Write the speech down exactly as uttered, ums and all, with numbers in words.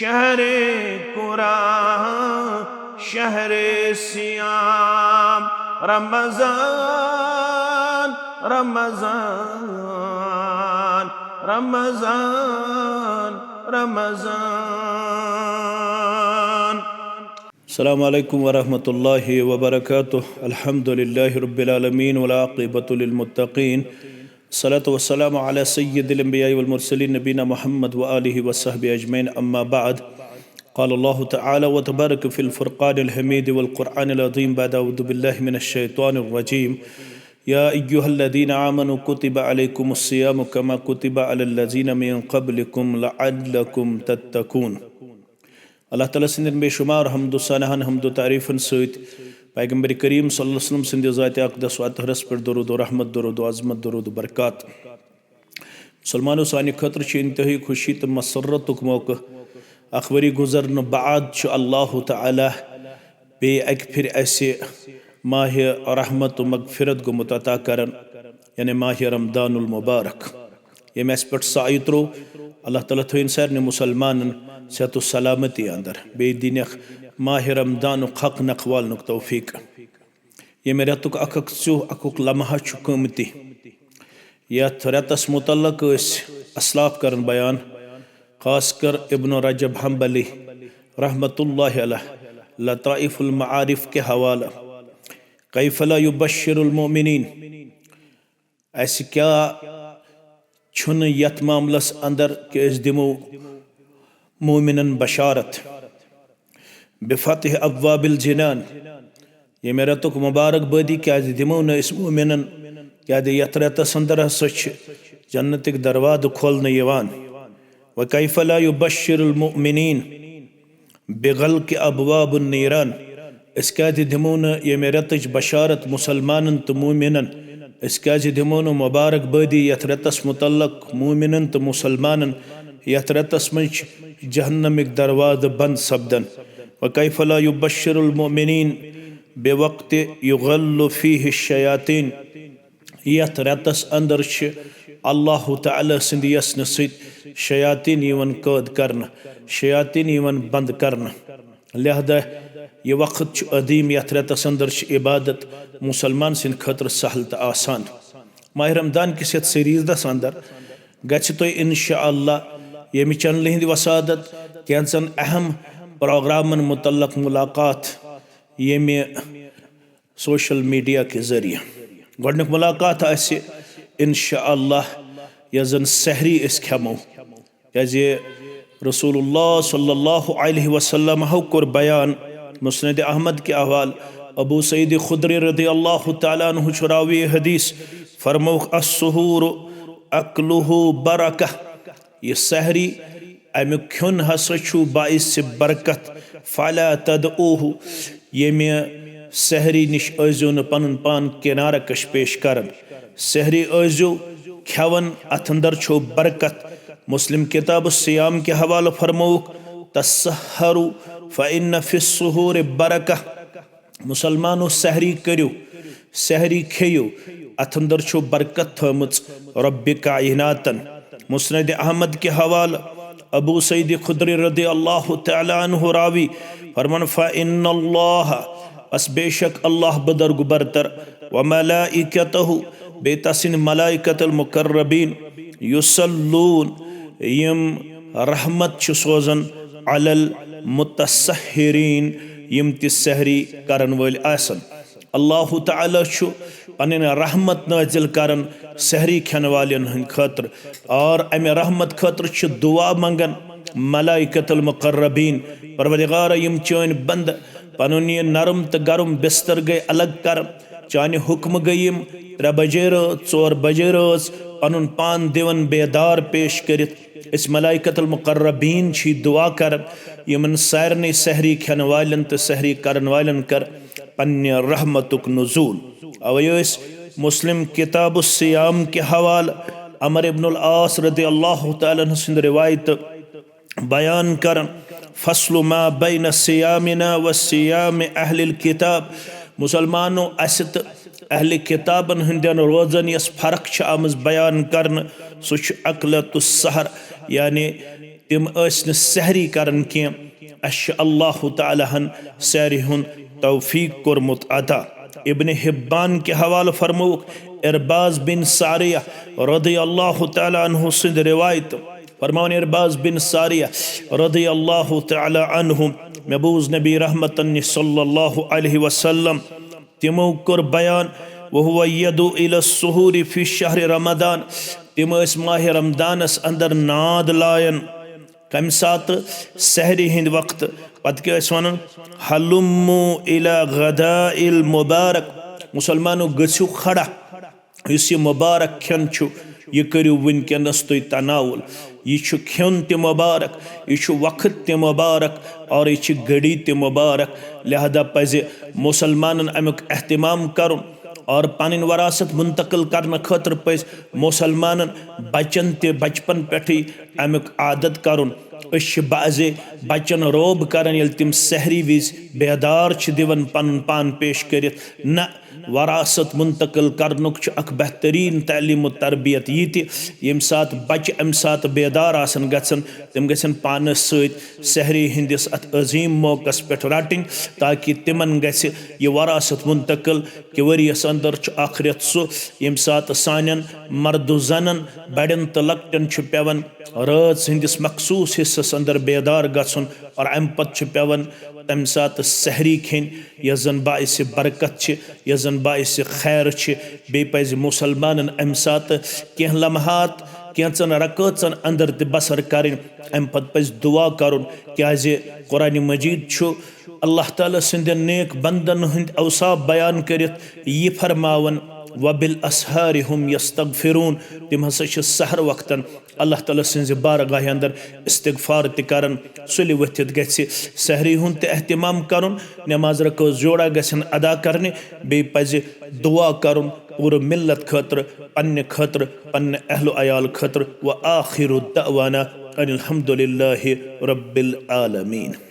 شهر قرآن، شهر صيام، رمضان، رمضان، رمضان، رمضان. السلام عليكم ورحمة الله وبركاته. الحمد لله رب العالمين والعاقبة للمتقين. الصلاة والسلام على سيد الأنبياء والمرسلين نبينا محمد وآله وصحبه أجمعين. أما بعد. قال الله تعالى وتبارك في الفرقان الحميد والقرآن العظيم بعد أعوذ بالله من الشيطان الرجيم. يا أيها الذين آمنوا كتب عليكم الصيام كما كتب على الذين من قبلكم لعلكم تتقون. اللہ تعالیٰ سٕنٛدٮ۪ن بے شمار حمد و ثناہن، حمد و تعریفن سۭتۍ پیغمبر کریم صلی اللہ علیہ وسلم سٕنٛدِ ذاتِ اقدس و اطہرس پٮ۪ٹھ درود و رحمت، درود و عظمت، درود و برکات۔ مسلمانو، سانہِ خٲطرٕ چھُ انتہٲئی خوشی تہٕ مسرتُک موقعہٕ اکھ ؤری گُزرنہٕ بعد چھُ اللہ تعالیٰ بیٚیہِ اکہِ پھِرِ اسہِ ماہِ رحمت و مغفرت گوٚمُت عطا کران، یعنی ماہِ رمضان المبارک۔ ییٚمہِ اَسہِ پٮ۪ٹھ سایہِ ترٛوو، اللہ تعالیٰ تھٲیِن سارنٕے مُسلمانَن صحت و سلامتی اندر، بیٚیہِ دِنَکھ ماہِ رمضانُک حق نکھوالنُک توفیق۔ ییٚمہِ رٮ۪تُک اکھ اکھ ژیوٚہ، اکھ اکھ لمحہ چھُ قۭمتی۔ یَتھ رٮ۪تَس مُتعلق ٲسۍ اسلاف کران بیان، خاص کر ابن رجب حنبلی رحمت اللہ علیہ لطائف المعارف کے حوالہ، کیف لا یبشر المؤمنین، اسہِ کیٛاہ چھُنہٕ یتھ معاملس اندر کہِ أسۍ دِمو مومنن بشارت بفتح ابواب الجنان، ییٚمہِ رٮ۪تُک مبارک بٲدی کیٛازِ دِمو نہٕ أسۍ مومنن؟ کیٛازِ یتھ رٮ۪تس اندر ہسا چھِ جنتٕکۍ دروازٕ کھولنہٕ یِوان۔ وکیف لا یبشر المؤمنین بغلق ابواب النیران۔ أسۍ کیٛازِ دِمو نہٕ ییٚمہِ رٮ۪تٕچ بشارت مُسلمانن تہٕ مومنن؟ أسۍ کیٛازِ دِمو نہٕ مبارک بٲدی یتھ رٮ۪تس مُتعلق مومنن تہٕ مُسلمانن، یتھ رٮ۪تس منٛز چھِ جہنمٕکۍ دروازٕ بند سپدان؟ وکیف لا یبشر المؤمنین بوقت یغل فیہ الشیاطین۔ یتھ رٮ۪تس اندر چھِ اللہ تعالیٰ سٕنٛدِ یژھنہٕ سۭتۍ شیاطین یِوان قٲد کرنہٕ، شیاطین یِوان بند کرنہٕ۔ لہذا یہِ وقت چھُ عظیم، یتھ رٮ۪تس اندر چھِ عبادت مُسلمان سٕنٛدِ خٲطرٕ سہل تہٕ آسان۔ ماہِ رمضان کِس یتھ سیریزس اندر گژھِ تۄہہِ انشاءاللہ ییٚمہِ چینلہِ ہٕنٛدِ وسادت کینٛژن اہم پروگرامن مُتعلق مُلاقات، ییٚمہِ سوشل میڈیا کہِ ذٔریعہٕ۔ گۄڈٕنیُک مُلاقات آسہِ انشاءاللہ یۄس زن سحری أسۍ کھٮ۪مو، کیٛازِ رسول اللہ صلی اللہ علیہ وسلم ہو کوٚر بیان مسند احمد کہِ حوالہٕ، ابو سعید خدری رضی اللہ تعالیٰ عنہ چھُ راوی حدیث، فرمووُکھ، السحور اکلہ برکہ، یہِ سحری امیُک کھیوٚن ہسا چھُ باعث برکت، فلا تدعوہ، ییٚمہِ سحری نِش ٲسۍزیو نہٕ پنُن پان کنارٕ کش پیش کران۔ سحری ٲسۍزیو کھٮ۪وان، اتھ اندر چھو برکت۔ مسلم کتاب الصیام کہِ حوالہٕ فرمووُکھ، تسحروا فإن فی السحور برکہ۔ مسلمانو، سحری کٔرِو، سحری کھیٚیِو، اتھ اندر چھو برکت تھٲومٕژ رب کائناتن۔ مسند احمد کہِ حوالہٕ ابو سعید خدری رضی اللہ تعالیٰ عنہ راوی فرمان، فإن اللہ، بس بے شک اللہ بزرگ برتر، وملائکتہ، بیٚیہِ تسٕنٛدۍ ملائکت المقربین، یصلون، یِم رحمت چھِ سوزان، علی المتسحرین، یِم تہِ سحری کرن وٲلۍ آسن۔ اللہ تعالیٰ چھُ پنٕنۍ رحمت نازل کران سحری کھٮ۪ن والٮ۪ن ہٕنٛدِ خٲطرٕ، اور امہِ رحمت خٲطرٕ چھِ دعا منگان ملائکت المقربین، پروردگارا، یِم چٲنۍ بندٕ پنُن یہِ نرم تہٕ گرم بستر گٔے الگ کران، چانہِ حکمہٕ گٔے یِم ترٛےٚ بجے رٲژ، ژور بجے رٲژ پنُن پان دِوان بیدار پیش کٔرِتھ۔ أسۍ ملائکت المقربین چھِ دعا کران، یِمن سارنٕے سحری کھٮ۪ن والٮ۪ن تہٕ سحری کرن والٮ۪ن کر پننہِ رحمتُک نزول۔ اوے ٲسۍ مسلم کتاب الصیام کہِ حوالہٕ عمر ابن العاص رضی اللہ تعالیٰ عنہ سٕنٛد روایتہٕ بیان کران، فصل ما بین صیامنا و صیام اہل الکتاب۔ مسلمانو، اسہِ تہٕ اہل کتابن ہٕنٛدٮ۪ن روزن یۄس فرق چھِ آمٕژ بیان کرنہٕ، سُہ چھُ اکلۃ السحر، یعنی تِم ٲسۍ نہٕ سحری کران کینٛہہ۔ اَسہِ چھُ اللہ تعالیٰ ہن سحری ہُنٛد توفیق کوٚرمُت عطا۔ ابن حبان کہِ حوالہٕ فرمووُکھ، عرباض بن ساریہ رضی اللہ تعالیٰ عنہ سٕنٛدِ روایتہٕ، فرماوان عرباض بن ساریہ رضی اللہ تعالیٰ عنہ، مےٚ بوٗز نبی رحمتن نِش صلی اللہ علیہ وسلم، تِمو کوٚر بیان، وهو يدعو إلى السحور في شهر رمضان، تِم ٲسۍ ماہِ رمضانس اندر ناد لایان۔ کمہِ ساتہٕ؟ سحری ہٕنٛدِ وقتہٕ۔ پتہٕ کیٛاہ ٲسۍ ونان؟ هلموا إلى الغداء المبارك، مسلمانو، گٔژھِو کھڑا، یُس یہِ مبارک کھٮ۪ن چھُ، یہِ کٔرِو وٕنکیٚنس تُہۍ تناول۔ یہِ چھُ کھیوٚن تہِ مبارک، یہِ چھُ وقت تہِ مبارک، اور یہِ چھِ گھڑی تہِ مبارک۔ لہذا پزِ مسلمانن امیُک اہتمام کرُن، اور پنٕنۍ وراثت منتقل کرنہٕ خٲطرٕ پزِ مسلمانن بچن تہِ بچپن پٮ۪ٹھٕے امیُک عادت کرُن۔ أسۍ چھِ بعضے بچن روب کران، ییٚلہِ تِم سحری وِزِ بیدار چھِ دِوان پنُن پان پیش کٔرِتھ۔ نہ، وراثت منتقل کرنُک چھُ اکھ بہترین تعلیم و تربیت یہِ تہِ، ییٚمہِ ساتہٕ بچہِ امہِ ساتہٕ بیدار آسن گژھان، تِم گژھن پانس سۭتۍ سحری ہٕنٛدِس اتھ عظیم موقعس پٮ۪ٹھ رٹٕنۍ، تاکہِ تِمن گژھِ یہِ وراثت منتقل۔ کہِ ؤریس اندر چھُ اکھ رٮ۪تھ سُہ، ییٚمہِ ساتہٕ سانٮ۪ن مرد و زنن، بڑٮ۪ن تہٕ لۄکٹٮ۪ن چھُ پٮ۪وان رٲژ ہٕنٛدِس مخصوٗص حصس اندر بیدار گژھُن، اور امہِ پتہٕ چھُ پٮ۪وان تمہِ ساتہٕ سحری کھیٚنۍ، یۄس زن باعث برکت چھِ، یۄس زن باعث خیر چھِ۔ بیٚیہِ پزِ مسلمانن امہِ ساتہٕ کینٛہہ لمحات، کینٛژن رکٲژن اندر تہِ بسر کرٕنۍ۔ امہِ پتہٕ پزِ دعا کرُن، کیازِ قرآن مجید چھُ اللہ تعالیٰ سٕنٛدٮ۪ن نیک بندن ہٕنٛدۍ اوصاف بیان کٔرِتھ یہِ فرماوان، وبالاسحار هم يستغفرون، تِم ہسا چھِ سحر وقتن اللہ تعالیٰ سٕنٛزِ بارگاہہِ اندر استغفار تہِ کران۔ سُلہِ ؤتھِتھ گژھِ سحری ہُنٛد تہِ اہتمام کرُن، نماز رکٲژ جوڑا گژھن ادا کرنہِ، بیٚیہِ پزِ دعا کرُن پوٗرٕ ملت خٲطرٕ، پننہِ خٲطرٕ، پننہِ اہل و عیال خٲطرٕ۔ وآخر دعوانا ان الحمد للہ رب العالمین۔